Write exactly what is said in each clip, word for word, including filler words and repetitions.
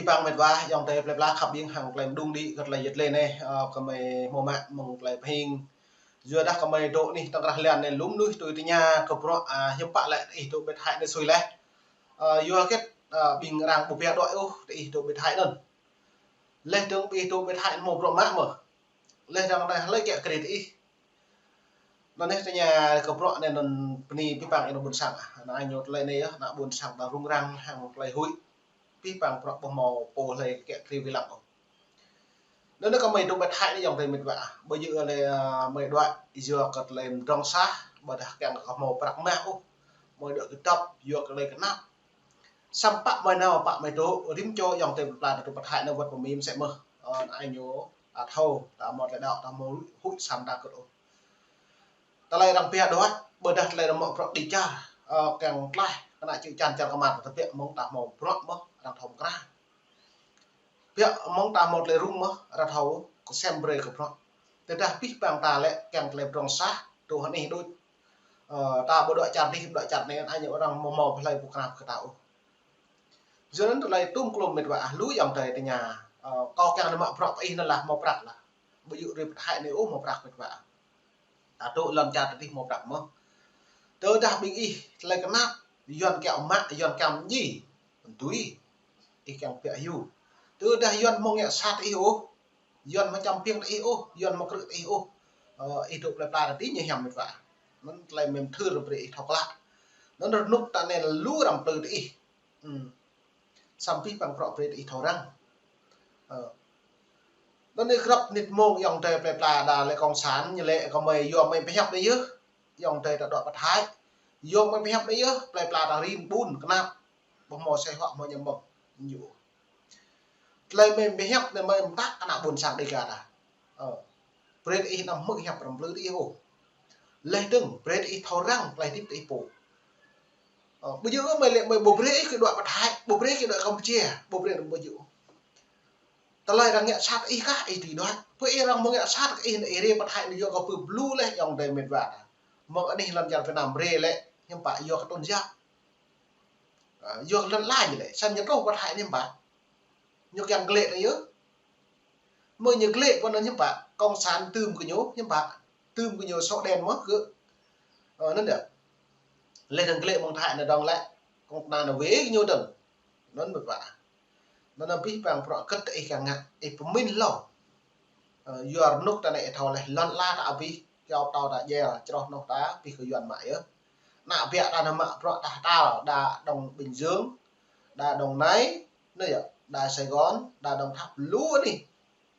Păng mĕt wa, ayŏng adơi plơi pla khăp ƀing hăng tơlơi mơđung đĭ kơ tơlơi yet lĕ anai, ơ, kơmơi hmâo mă mơ̆ng tơlơi pơhing. Yua dah kơmơi dŏ anih tơkrah lăn anai lŭm mơnuih tui tơña kơ bruă, a, hiư̆m pă lĕ ih dŏ ƀơi Thái anai sui laih. Ơ, yua hơget, ơ, ƀing arăng ƀu pia đuaĭ ôh, ih dŏ ƀơi Thái anŭn. Laih dơ̆ng ƀing ih dŏ ƀơi Thái anŭn hmâo bruă mă mơ̆. Laih dơ̆ng anai hlơi kiă kriê ih. Anŭn anai tơña kơ bruă anai anŭn bơni abih bang ih ană ƀôn sang. Anai ñu tơlơi anai yơh, ană ƀôn sang ta rŭng răng hăng tơlơi huĭ. Abih bang bruă ƀu hmâo pô hlơi kiă kriê wai lăng ôh. Anŭn anai kơmơi dŏ ƀơi Thái anai ayŏng adơi mĕt wa. Ƀu djơ̆ lĕ, a, mơi đuaĭ yua kơ tơlơi mơdrŏng sah, ƀôdah kiăng kơ hmâo prăk mah ôh. Mơi đuaĭ kơdŏp yua kơ tơlơi kơnap. Samơ̆ pă mơi nao pă mơi dŏ, rĭm čô ayŏng adơi plơi pla ta dŏ ƀơi Thái anai wơ̆t pơmĭn mơsĕ mơ̆n. Ơ, anai ñu, a, thâo, ta hmâo tơlơi đaŏ, ta hmâo huĭ, huĭ samơ̆ ta kơt ôh. Tơlơi arăng pia đuaĭ, ƀôdah tơlơi arăng mă bruă đĭ čar, ơ, kiăng tlaih, kơnă čư̆ čan čar kơmar ta tơbiă mơ̆ng ta hmâo bruă mơ̆n, arăng thâo mơkrah. Biă mơ̆ng ta hmâo tơlơi rŭng mơ̆n, arăng thâo kơsem brơi kơ bruă. Tơdah abih bang ta lĕ kiăng tơlơi mơdrŏng sah, tŭ hơnih đôč. Ơ, ta ƀu đuaĭ čar adih, đuaĭ čar anai, anai ñu arăng hmâo hmâo hlơi ƀu kơnap kơ ta ôh. Yua anŭn tơlơi tum klum mĕt wa, a, lu ayŏng adơi tơña, ơ, kâo kiăng nao mă bruă pơ ih anŭn lah hmâo prăk lah. Ƀu djơ̆ rĭm pơthai anai ôh hmâo prăk mĕt wa. Ta dŏ lŏn čar ta adih hmâo prăk mơ̆n. Tơdah ƀing ih tơlơi kơnap, Yuan kiăng mă, Yuan kiăng mơñi, tui ih kiăng biă hyu. Tơdah Yuan hmâo ngă sat ih ôh, Yuan hmâo čăm piêng ih ôh, Yuan hmâo krư̆ ih ôh. Ơ, ih dŏ plơi pla ta adih ñu hiam mĕt wa. Anŭn tơlơi mơ̆n thâo brơi ih thâo klă. Anŭn rơnŭk ta anai lu arăng plư ta ih. Ưm. Samơ̆ abih bang bruă brơi ta ih thâo răng. Ơ. Anŭn anai grăp nit mông ayŏng adơi plơi pla đa lĕ cộng sản ñu lĕ kơmơi yua mơi pơhiăp anai yơh. Ayŏng adơi ta dŏ ƀơi Thái. Yua mơi pơhiăp anai yơh, plơi pla ta rin ƀun kơnap. Ƀu hmâo sĕ huă hmâo ñăm ƀơ̆ng. Ñu. Tơlơi mơi pơhiăp anai mơi mơtă kơ ană ƀôn sang Đêga ta. Ơ. Brơi ta ih anăm hmư̆ hiăp arăng plư ta ih ôh. Laih dơ̆ng, brơi ta ih thâo răng tơlơi hơdip ta ih pô. Ơ, ƀu djơ̆ mơi lĕ mơi ƀu brơi ih kơ dŏ ƀơi Thái, ƀu brơi ih kơ dŏ Kampuchia, ƀu brơi ih ƀu djơ̆. Tơlơi arăng ngă sat ih kah ih tui đuaĭ. Pơ ih arăng hmâo ngă sat kơ ih anai ih rai ƀơi Thái anai yua kơ pơblŭ laih ayŏng adơi mĕt wa. Mơ̆ng anih lŏn čar Việt Nam rai lĕ, hiư̆m pă yua kơ tôn giáo. Ơ, yua kơ lŏn ala ñu lĕ, samơ̆ ñu truh ƀơi Thái anai hiư̆m pă. Ñu kiăng glĕ ta yơh. Mơ̆ ñu glĕ pơ anŭn hiư̆m pă, cộng sản tưm kơ ñu hiư̆m pă, tưm kơ ñu sổ đen mơ̆n kơ. Ơ, anŭn yơh. Laih anŭn glĕ mơ̆ng Thái anŭn dơ̆ng lĕ, cộng sản anŭn wai kơ ñu dơ̆ng. Anŭn mĕt wa. Anŭn abih bang bruă hơget ih kiăng ngă, ih pơmĭn hlâo. Ơ, yua rơnŭk ta anai ih thâo laih lŏn ala ta abih, kiaŏ pơtâo ta jel, čroh anŏ ta abih kơ Yuan mă yơh. Ană biă ta anŭn mă bruă ta hơdăl, đa Đông Bình Dương, đa Đồng Nai, anŭn yơh, đa Sài Gòn, đa Đồng Tháp, lu anih.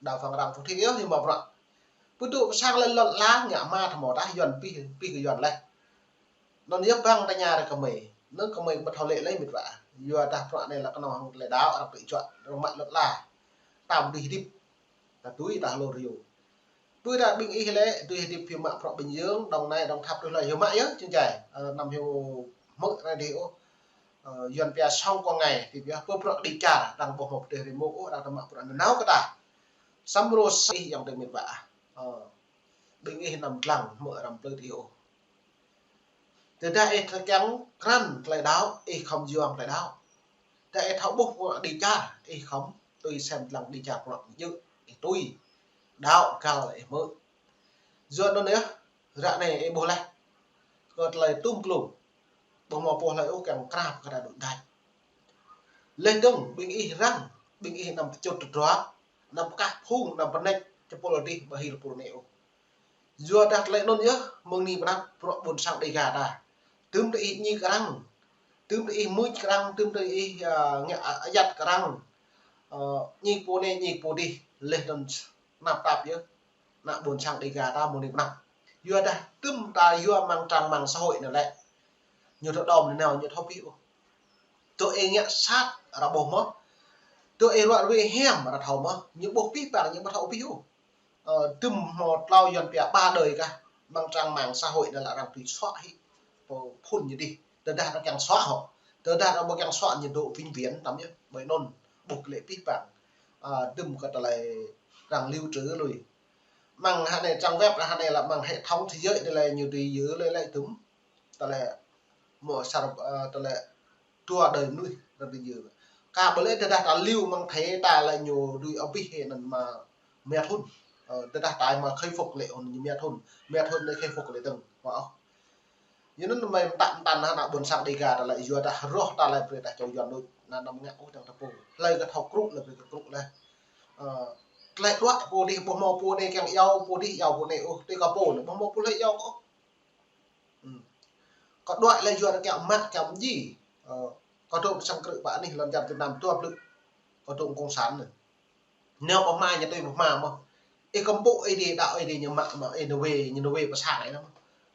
Đa Phan Rang Phú Thiện yơh, ñu mă bruă. Pơdŏ pơsang lĕ lŏn ala ngă mă tơhmâo tah Yuan pih, pih kơ Yuan laih. Anŭn yơh păng tơña ră kơmơi. Anŭn kơmơi ƀu thâo lĕ lĕ mĕt wa. Yua dah bruă anai lĕ kơnơ̆ng hăng tơlơi đaŏ arăng pơčuă, arăng mă lŏn ala. Ta ƀu dưi hơdip. Ta tui ta hlô rơyô. Pơdah ƀing ih lĕ, dưi hơdip hyu mă bruă Bình Dương, Đồng Nai, Đồng Tháp, tui hlơi hyu mă yơh, čơčai. Ơ, anăm hyu hmư̆ anai dih ôh. Ơ, Yuan pia sống qua ngày, hơdip yơh, pơ bruă đĭ čar, arăng ƀu hmâo pơdeh rơmô ôh, arăng tơ mă bruă nanao kơ ta. Samơ̆ rơsĭ ayŏng adơi mĕt wa. Ơ, ƀing ih anăm dlăng hmư̆ arăng plư ta ih ôh. Tơdah ih kiăng krăn tơlơi đaŏ, ih khŏm yua tơlơi đaŏ. Tơdah ih thâo ƀuh bruă đĭ čar, ih khŏm tui sem dlăng đĭ čar bruă ñu djơ̆, ih tui. Đaŏ găl ih hmư̆. Yua anŭn yơh, ră anai ih ƀuh laih. Kơ tơlơi tum klum. Ƀu hmâo pô hlơi ôh kiăng krap kơ ta đuaĭ đač. Laih dơ̆ng, ƀing ih răng, ƀing ih anăm pơčut tơdruă, anăm pơkah phung, anăm pơneč, čơpul adih, ƀu hil pô anai ôh. Yua dah tơlơi anŭn yơh, mơ̆ng anai pơ anăp, bruă ƀôn sang Đêga ta. Tơm ta ih ñik kơ arăng, tơm ta ih mưč kơ arăng, tơm ta ih, a, ngă, a, ayăt kơ arăng. Ơ, ñik pô anai, ñik pô adih, laih anŭn tơnap tap yơh. Ană ƀôn sang Đêga ta mơ̆ng anai pơ anăp. Yua dah tơm ta yua mơ̆ng trang mạng xã hội anŭn lĕ. Ñu thâo đom nanao ñu thâo pih ôh. Tơ ih ngă sat arăng ƀuh mơ̆n. Tơ ih ruă ruê hiam arăng thâo mơ̆n. Ñu ƀuh pih păng ñu ƀu thâo pih ôh. Ơ, tơm hmâo tlâo Yuan pia ba đời kah. Mơ̆ng trang mạng xã hội anŭn lĕ arăng tui soh hĭ. Pô phun ñu dih. Tơdah arăng kiăng soh hŏ. Tơdah arăng ƀu kiăng soh ñu dŏ vĩnh viễn tăm yơh. Ƀơi anŭn ƀuh lĕ pih păng. Ơ, tơm kơ tơlơi arăng lưu trữ lui. Mơ̆ng hă anai trang web hă anai lĕ mơ̆ng hệ thống thế giới anai lĕ ñu dưi yua lĕ lĕ tơm. Tơlơi mơ̆ sar, ơ, tơlơi dua đời mơnuih arăng dưi yua. Kơ ƀơi lĕ tơdah ta liu mơ̆ng thê ta lĕ ñu đuaĭ abih hĭ anŭn mă mĕt thŭn. Ơ, tơdah ta mă khơi phục lĕ ôn ñu mĕt thŭn. Mĕt thŭn anai khơi phục lĕ tơ̆ng. Mă ôh. Yua anŭn mơ̆ mơta mơta ană ƀôn sang Dega ta lĕ yua ta rŏh ta lĕ brơi ta čô Yuan đôč. Ană anăm ngă ôh tơ̆ng ta pô. Hlơi kơ thâo krŭ lĕ brơi kơ krŭ lĕ. Ơ, tơlơi đuaĭ pô dih ƀu hmâo pô anai kiăng iâu pô dih iâu pô anai ôh. Tui kơ pô anai ƀu hmâo pô hlơi iâu kơ ôh. Ư. Kơ đuaĭ lĕ yua ta kiăng mă kiăng ji. Ơ, kơ dŏ pơsăng krư̆ pă anih lŏn čar Việt Nam dua blư̆. Kơ dŏ cộng sản anai. Nao pơhma ñu tui pơhma mơ̆. Ih kơmpŭ ih dih đaŏ ih dih ñu mă mă ih nao wai ñu nao wai pơsang ih anŭn mơ̆.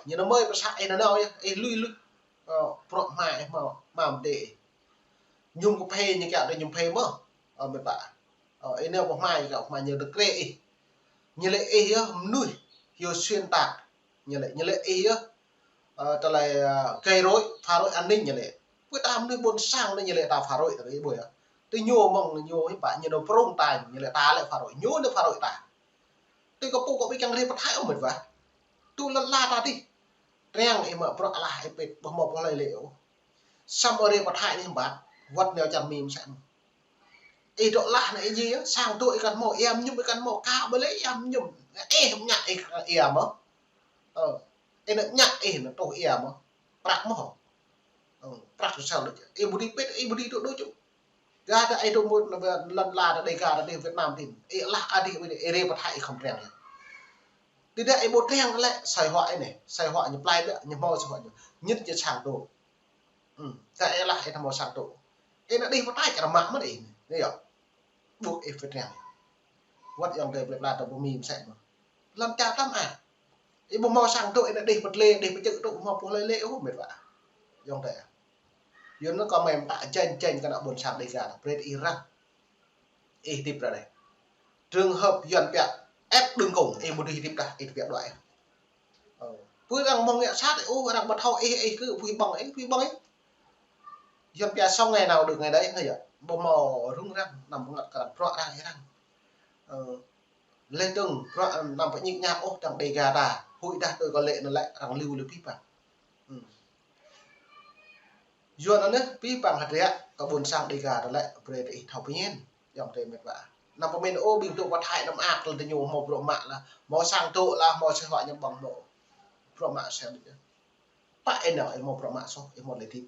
Ñu nao mơi pơsang ih nao nao yơh ih lui lui. Ơ, bruă hma ih hma hma mơdê ih. Mơñum kơphê ñu kiăng đuaĭ mơñum phê mơ̆. Ơ, mĕt wa. Ơ, ih nao pơhma ñu kiăng pơhma ñu tơkrê ih. Ñu lĕ ih yơh mơnuih hiu xuyên tạc. Ñu lĕ, ñu lĕ ih yơh, ơ, tơlơi, ơ, gây rối, phá rối an ninh ñu lĕ. Pơ ta mơnuih ƀôn sang anai ñu lĕ ta phá rối ta ih ƀuh yơh. Tui ñu mơ̆ng ñu hiư̆m pă ñu nao prŏng ta ñu lĕ ta lĕ phá rối, ñu nao phá rối ta. Tui kơ pô kơ ƀing kiăng rai pơthai ôh mĕt wa. Tui lăn la ta dih. Triăng ih mă bruă alah ih pĭt ƀu hmâo pô hlơi lĕ ôh. Samơ̆ rai pơthai anai hiư̆m pă, wơ̆t nao čar Mi mơsĕ mơ̆n. Ih dŏ alah anai ih ñi, sang dŏ ih kăn hmâo, ia mơñum ih kăn hmâo, kơ ƀơi lĕ ia mơñum. Ih mơñă ih ia mơ̆. Ơ, ih nao mơñă ih nao tuh ia mơ̆. Prăk mơ̆. Ơ, prăk sơsel đôč. Ih ƀu đĭ pĭt, ih ƀu đĭ dŏ đôč. Gah ta ih dŏ mơ̆ lăn la ta Dega ta dih Việt Nam dih. Ih alah kơ dih ih rai pơthai ih khŏm triăng. Tơdah ih ƀu triăng lĕ, sai huă ih anai. Sai huă ñu plai biă, ñu hmâo sai huă ñu. Ñit ñu sang dŏ. Ư, ta ih alah ih ta hmâo sang dŏ. Ih nao đih pơthai čar mă mơ̆n ih anai. Anai yơh. Ƀuh ih pơtriăng. Wơ̆t ayŏng adơi plơi pla ta ƀu mĭn mơsĕ mơ̆n. Lăm čar tăm ah. Ih ƀu hmâo sang dŏ ih nao đih pơtlê, đih pơčơ̆ dŏ ƀu hmâo pô hlơi lĕ ôh mĕt wa. Ayŏng adơi. Yua anŭn kơ mơi mơta janh janh kơ ană ƀôn sang Dega ta brơi ih răng. Ih hơdip ră anai. Trường hợp Yuan pia ép đường cùng, ih ƀu dưi hơdip tah, ih tơbiă đuaĭ. Ơ. Pơ arăng mơ̆ng ngă sat, ôh, arăng ƀu thâo ih, ih kơ pui ƀơ̆ng, ih pui ƀơ̆ng ih. Yuan pia sống ngày nào được ngày đấy, anai yơh. Ƀu hmâo rŭng răng, anăm pơngăt kơ arăng, bruă arăng ih răng. Ơ. Leh dơ̆ng, bruă anăm pơñik ñak ôh, tơ̆ng Dega ta. Huĭ dah tui kơ lĕ anŭn lĕ, arăng liu lĕ pih păng. Ư. Yua anŭn anai, pih păng hơdră kơ ƀôn sang Dega ta lĕ, brơi ta ih thâo pơñen. Ayŏng adơi mĕt wa. Anăm pơmĭn ôh, ƀing dŏ pơ Thái anăm ak lĕ tơ ñu hmâo bruă mă lah. Hmâo sang dŏ lah, hmâo sĕ huă ñu ƀơ̆ng hmâo. Bruă mă sem đôč. Pă ih nao, ih hmâo bruă mă soh, ih hmâo lĕ hơdip.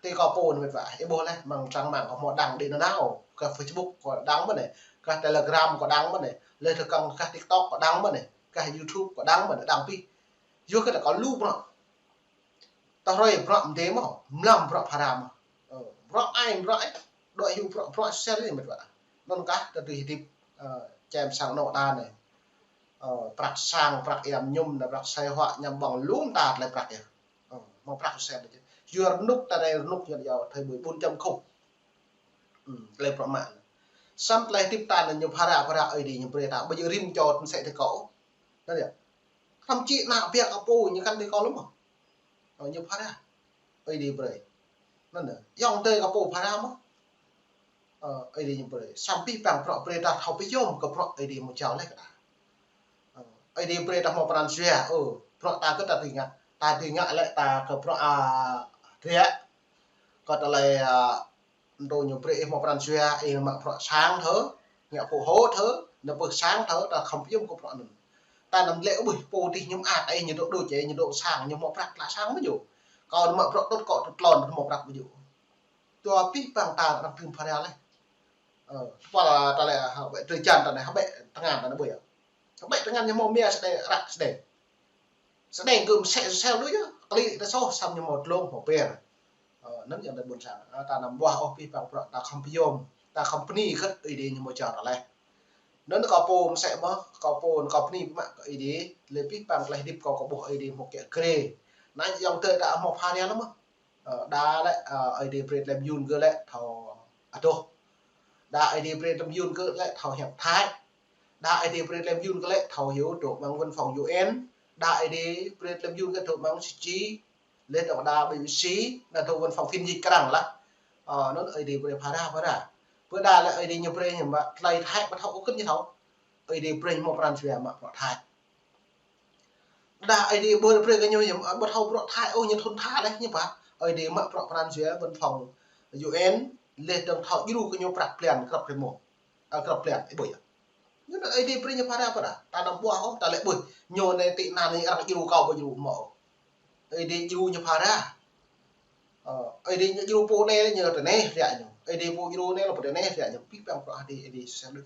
Tui kơ pô anai mĕt wa, ih ƀuh leh, mơ̆ng trang mạng kơ hmâo đăng đĭ nanao. Kơ Facebook kơ đăng mơ̆n anai. Kơ Telegram kơ đăng mơ̆n anai. Leh tơ kăng kơ TikTok kơ đăng mơ̆n anai. Kơ YouTube kơ đăng mơ̆n anai, đăng pih. Yua kơ ta kơ lu bruă. Ta hrơi bruă mơdê mơ̆, mlam bruă phara mơ̆. Ơ, bruă ai, bruă ai. Đuaĭ hyu bruă, bruă sel anai mĕt wa. Anŭn kah ta dưi hơdip, ơ, čem sang anŏ ta anai. Ơ, prăk sang, prăk ia mơñum, anai prăk sĕ huă, ñăm ƀơ̆ng lŏm ta tơlơi prăk yơh. Ơ, hmâo prăk sel đôč. Yua rơnŭk ta anai rơnŭk yua yua thời buổi bốn chấm không. Ư, tơlơi bruă mă. Samơ̆ tơlơi hơdip ta anai ñu phara, phara Ơi Adai ñu brơi ta. Ƀu djơ̆ rĭm čô tơ̆ng sĕ tơ kâo. Anŭn yơh. Thậm chí ană ƀiă kơ pô ñu kăn tơ kâo lơ̆m mơ̆. Ơ, ñu phara. Ơi Adai brơi. Anŭn yơh. Ayŏng adơi kơ pô phara mơ̆. Ơ, Ơi Adai ñu brơi. Samơ̆ pih păng bruă brơi ta thâo pơyom kơ bruă Ơi Adai hmâo jao leh kơ ta. Ơ, Ơi Adai brơi ta hmâo pran jua. Ơ, bruă ta kơ ta dưi ngă. Ta dưi ngă lĕ ta kơ bruă, a, hơdră. Kơ tơlơi, a, Anŭn ñu brơi ih hmâo pran jua, ih mă bruă sang thơ, ngă pô hô thơ, nao pơ sang thơ, ta khŏm pơyom kơ bruă anŭn. Ta anăm lĕ ƀuh pô dih ñu mă, ih ñu dŏ đôč, ih ñu dŏ sang, ñu hmâo prăk tla sang mơ̆ ñu. Kâo nao mă bruă tŭt kâo tŭt tlôn, hmâo prăk mơ̆ ñu. Tua pih păng ta arăng tơm phara leh. Ơ, tơpă ta lĕ ha ƀĕ drơi jan ta anai, ha ƀĕ tơngan ta anai ƀuh yơh. Ƀĕ tơngan ñu hmâo mia sơdai, ră sơdai. Sơdai gơ̆ mơsĕ sel đôč yơh. Klĭ ta soh samơ̆ ñu hmâo dlông hmâo ber. Ơ, anŭn yơh ană ƀôn sang. Ơ, ta anăm ƀuah ôh pih păng bruă ta khŏm pơyom. Ta khŏm bơni kơ Ơi Adai ñu hmâo jao ta leh. Anŭn kâo pô mơsĕ mơ̆, kâo pô kâo bơni mă kơ Ơi Adai. Lĕ pih păng tơlơi hơdip kâo kâo ƀuh Ơi Adai hmâo kiă kriê. Anai ayŏng adơi ta hmâo phara leh mơ̆. Ơ, đa lĕ, ơ, Ơi Adai brơi tơlơi mơyun gơ̆ lĕ thâo adoh. Đa Ơi Adai brơi tơlơi mơyun gơ̆ lĕ thâo hiăp Thái. Đa Ơi Adai brơi tơlơi mơyun gơ̆ lĕ thâo hyu dŏ amăng văn phòng U N. Đa Ơi Adai brơi tơlơi mơyun gơ̆ dŏ amăng C G. Lĕ dŏ đa B B C, đa dŏ văn phòng phiên dịch kơ arăng lah. Ơ, anŭn Ơi Adai brơi phara phara. Pơ đa lĕ Ơi Adai ñu brơi ñu mă tơlơi Thái ƀu thâo ôh kơ ñu thâo. Ơi Adai brơi hmâo pran jua mă bruă Thái. Đa Ơi Adai ƀu brơi kơ ñu, ñu ƀu thâo bruă Thái ôh, ñu thŭn tha leh ñu pă. Ơi Adai mă bruă pran jua văn phòng U N, Leh dơ̆ng thâo djru kơ ñu prăk blan krăp rĭm mông. Ơ, krăp blan, ih ƀuh yơh. Ñu anŭn Ơi Adai brơi ñu phara pơdah. Ta anăm ƀuah ôh, ta lĕ ƀuh. Ñu anai tĭ anăn anai arăng djru kâo ƀu djru mơ̆ ôh. Ơi Adai djru ñu phara. Ơ, Ơi Adai ñu djru pô anai ñu tơ anai riă ñu. Ơi Adai pô djru anai lĕ pô tơ anai riă ñu. Pih păng prăk Ơi Adai, Ơi Adai sel đôč.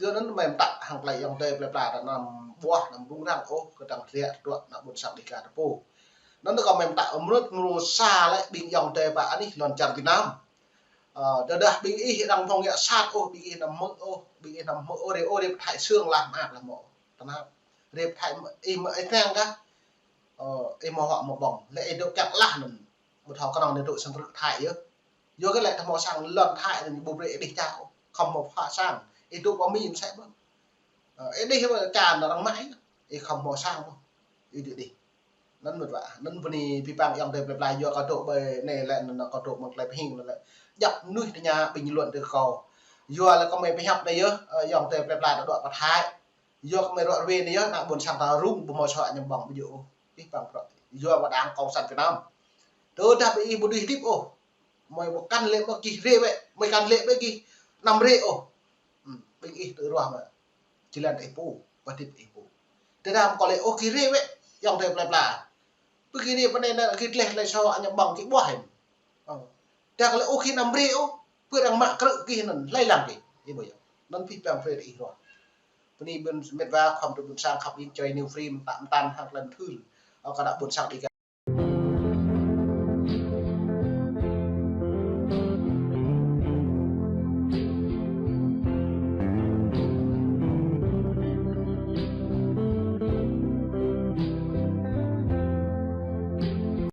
Yua anŭn mơ̆ mơta hăng tơlơi ayŏng adơi plơi pla ta anăm ƀuah, anăm rŭng răng ôh, kơtang riă tơdruă ană ƀôn sang Dêga ta pô. Anŭn kâo mơ̆ mơta mơnuih mơnuih sa lĕ ƀing ayŏng adơi pă anih lŏn čar Việt Nam. Ơ, tơdah ƀing ih arăng mơ̆ng yă sat ôh, ƀing ih anăm hmư̆ ôh, ƀing ih anăm hmư̆ ôh, rê ôh, rê pơthai sương lah mơak lah mơ̆. Tơnap. Rê pơthai mơ̆, ih mơ̆ ih tơnang kah. Ơ, ih mơ̆ huă mơ̆ ƀơ̆ng. Lĕ ih dŏ kiăng lah anŭn. Ƀu thâo kơnơ̆ng anai dŏ sang krư̆ Thái yơh. Yua kơ lĕ ta hmâo sang lŏn Thái anŭn ƀu brơi ih đih čao. Khŏm hmâo phă sang. Ih dŏ pơ Mi mơsĕ ƀơ̆ng. Ơ, ih đih ƀơ̆ng čan arăng mă ih. Ih khŏm hmâo sang ƀơ̆ng. Ih đih đih. Anŭn mơ̆ wă. Anŭn bơni pih păng ayŏng adơi plơi pla yua kâo dŏ ƀơi anai lĕ anŭn kâo dŏ mơ̆ng tơlơi pơhing anŭn lĕ. Djăp mơnuih tơña bình luận tơ kâo. Yua lĕ kâo mơ̆ pơhiăp anai yơh, ơ, ayŏng adơi plơi pla ta dŏ pơ Thái. Yua kơ mơ̆ ruă rơwe anai yơh, ană ƀôn sang ta rŭng ƀu hmâo sua ñu ƀơ̆ng ƀu djơ̆ ôh. Pih păng prăk. Yua mơ̆ đảng cộng sản Việt Nam. Tơdah ƀing ih ƀu đih hơdip ôh. Mơ̆ ƀu kăn lĕ mơ̆ gih rê wĕ, mơ̆ kăn lĕ ƀĕ gih anăm rê ôh. Hm, ƀing ih tơ ruah mơ̆. Jơlan ih pô, pơdip ih pô. Tơdah mơ̆ kâo lĕ ôh gih rê wĕ, ayŏng adơi plơi pla. Pơ gih rê pơ anai anŭn gih gleh tơlơi sua ñu ƀơ̆ng gih ƀuah hĭ. Ơ. Tơdah kâo lĕ ôh gih anăm rê ôh, pơ arăng mă krư̆ gih anŭn, hlơi lăng gih. Ih ƀuh yơh. Anŭn pih păng brơi ih ruah. Bơni ƀing mĕt wa khŏm tơ ƀôn sang khăp ing čoi New Free mơta mơtăn hăng tơlơi mơthưr. Ơ, kơ ană ƀôn sang Dêga.